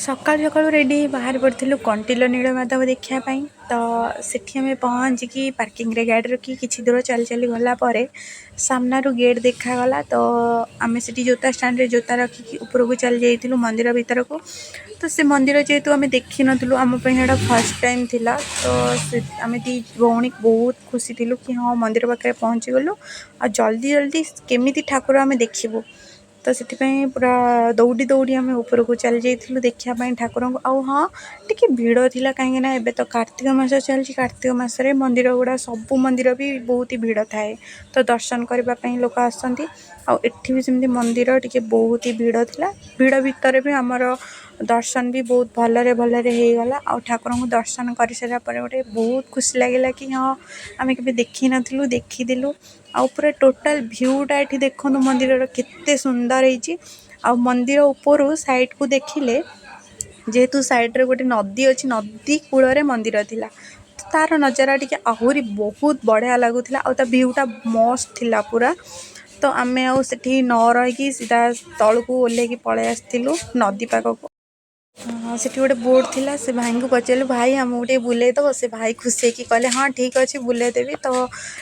ସକାଳୁ ସକାଳୁ ରେଡ଼ି ବାହାରି ପଡ଼ିଥିଲୁ କଣ୍ଟିଲୋ ନୀଳମାଧବ ଦେଖିବା ପାଇଁ। ତ ସେଠି ଆମେ ପହଞ୍ଚିକି ପାର୍କିଂରେ ଗାଡ଼ି ରଖିକି କିଛି ଦୂର ଚାଲି ଚାଲି ଗଲା ପରେ ସାମ୍ନାରୁ ଗେଟ୍ ଦେଖାଗଲା। ତ ଆମେ ସେଠି ଜୋତା ଷ୍ଟାଣ୍ଡରେ ଜୋତା ରଖିକି ଉପରକୁ ଚାଲି ଯାଇଥିଲୁ ମନ୍ଦିର ଭିତରକୁ। ତ ସେ ମନ୍ଦିର ଯେହେତୁ ଆମେ ଦେଖିନଥିଲୁ, ଆମ ପାଇଁ ସେଇଟା ଫାର୍ଷ୍ଟ ଟାଇମ୍ ଥିଲା। ତ ସେ ଆମେ ଦୁଇ ଭଉଣୀ ବହୁତ ଖୁସି ଥିଲୁ କି ହଁ, ମନ୍ଦିର ପାଖରେ ପହଞ୍ଚିଗଲୁ ଆଉ ଜଲ୍ଦି ଜଲ୍ଦି କେମିତି ଠାକୁର ଆମେ ଦେଖିବୁ। ତ ସେଥିପାଇଁ ପୁରା ଦୌଡ଼ି ଦୌଡ଼ି ଆମେ ଉପରକୁ ଚାଲି ଯାଇଥିଲୁ ଦେଖିବା ପାଇଁ ଠାକୁରଙ୍କୁ। ଆଉ ହଁ, ଟିକେ ଭିଡ଼ ଥିଲା, କାହିଁକିନା ଏବେ ତ କାର୍ତ୍ତିକ ମାସ ଚାଲିଛି। କାର୍ତ୍ତିକ ମାସରେ ମନ୍ଦିର ଗୁଡ଼ା, ସବୁ ମନ୍ଦିର ବି ବହୁତ ହି ଭିଡ଼ ଥାଏ। ତ ଦର୍ଶନ କରିବା ପାଇଁ ଲୋକ ଆସନ୍ତି ଆଉ ଏଠି ବି ସେମିତି ମନ୍ଦିର ଟିକେ ବହୁତ ହି ଭିଡ଼ ଥିଲା। ଭିଡ଼ ଭିତରେ ବି ଆମର ଦର୍ଶନ ବି ବହୁତ ଭଲରେ ଭଲରେ ହେଇଗଲା। ଆଉ ଠାକୁରଙ୍କୁ ଦର୍ଶନ କରିସାରିଲା ପରେ ଗୋଟେ ବହୁତ ଖୁସି ଲାଗିଲା କି ହଁ, ଆମେ କେବେ ଦେଖିନଥିଲୁ, ଦେଖିଦେଲୁ। ଆଉ ପୁରା ଟୋଟାଲ୍ ଭ୍ୟୁଟା ଏଠି ଦେଖନ୍ତୁ ମନ୍ଦିରର, କେତେ ସୁନ୍ଦର ହେଇଛି। ଆଉ ମନ୍ଦିର ଉପରୁ ସାଇଡ଼କୁ ଦେଖିଲେ, ଯେହେତୁ ସାଇଡ଼ରେ ଗୋଟେ ନଦୀ ଅଛି, ନଦୀ କୂଳରେ ମନ୍ଦିର ଥିଲା, ତାର ନଜାରା ଟିକେ ଆହୁରି ବହୁତ ବଢ଼ିଆ ଲାଗୁଥିଲା ଆଉ ତା ଭ୍ୟୁଟା ମସ୍ତ ଥିଲା ପୁରା। ତ ଆମେ ଆଉ ସେଠି ନ ରହିକି ସିଧା ତଳକୁ ଓହ୍ଲେଇକି ପଳେଇ ଆସିଥିଲୁ ନଦୀ ପାଖକୁ। ସେଠି ଗୋଟେ ବୋଟ୍ ଥିଲା। ସେ ଭାଇଙ୍କୁ ପଚାରିଲୁ, "ଭାଇ, ଆମକୁ ଟିକେ ବୁଲେଇ ଦେବ?" ସେ ଭାଇ ଖୁସି ହେଇକି କହିଲେ, "ହଁ, ଠିକ୍ ଅଛି, ବୁଲେଇ ଦେବି।" ତ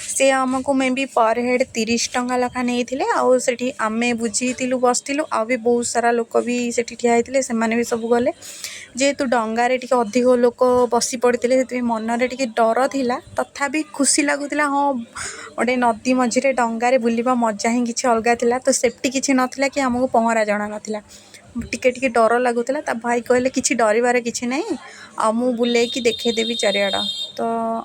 ସେ ଆମକୁ ମେ ବି ପର୍ ହେଡ଼୍ 30 ଟଙ୍କା ଲେଖା ନେଇଥିଲେ। ଆଉ ସେଠି ଆମେ ବୁଝିଥିଲୁ, ବସିଥିଲୁ, ଆଉ ବି ବହୁତ ସାରା ଲୋକ ବି ସେଠି ଠିଆ ହେଇଥିଲେ, ସେମାନେ ବି ସବୁ ଗଲେ। ଯେହେତୁ ଡଙ୍ଗାରେ ଟିକେ ଅଧିକ ଲୋକ ବସି ପଡ଼ିଥିଲେ, ସେଥିପାଇଁ ମନରେ ଟିକେ ଡର ଥିଲା। ତଥାପି ଖୁସି ଲାଗୁଥିଲା। ହଁ, ଗୋଟେ ନଦୀ ମଝିରେ ଡଙ୍ଗାରେ ବୁଲିବା ମଜା ହିଁ କିଛି ଅଲଗା ଥିଲା। ତ ସେଫ୍ଟି କିଛି ନଥିଲା କି ଆମକୁ ପହଁରା ଜଣା ନଥିଲା, ଟିକେ ଟିକେ ଡର ଲାଗୁଥିଲା। ତା ଭାଇ କହିଲେ, "କିଛି ଡରିବାର କିଛି ନାହିଁ ଆଉ ମୁଁ ବୁଲେଇକି ଦେଖେଇଦେବି ଚାରିଆଡ଼।" ତ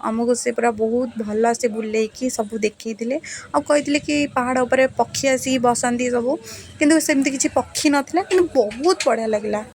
ଆମକୁ ସେ ପୁରା ବହୁତ ଭଲ ସେ ବୁଲେଇକି ସବୁ ଦେଖେଇଥିଲେ ଆଉ କହିଥିଲେ କି ପାହାଡ଼ ଉପରେ ପକ୍ଷୀ ଆସିକି ବସନ୍ତି ସବୁ। କିନ୍ତୁ ସେମିତି କିଛି ପକ୍ଷୀ ନଥିଲା, କିନ୍ତୁ ବହୁତ ବଢ଼ିଆ ଲାଗିଲା।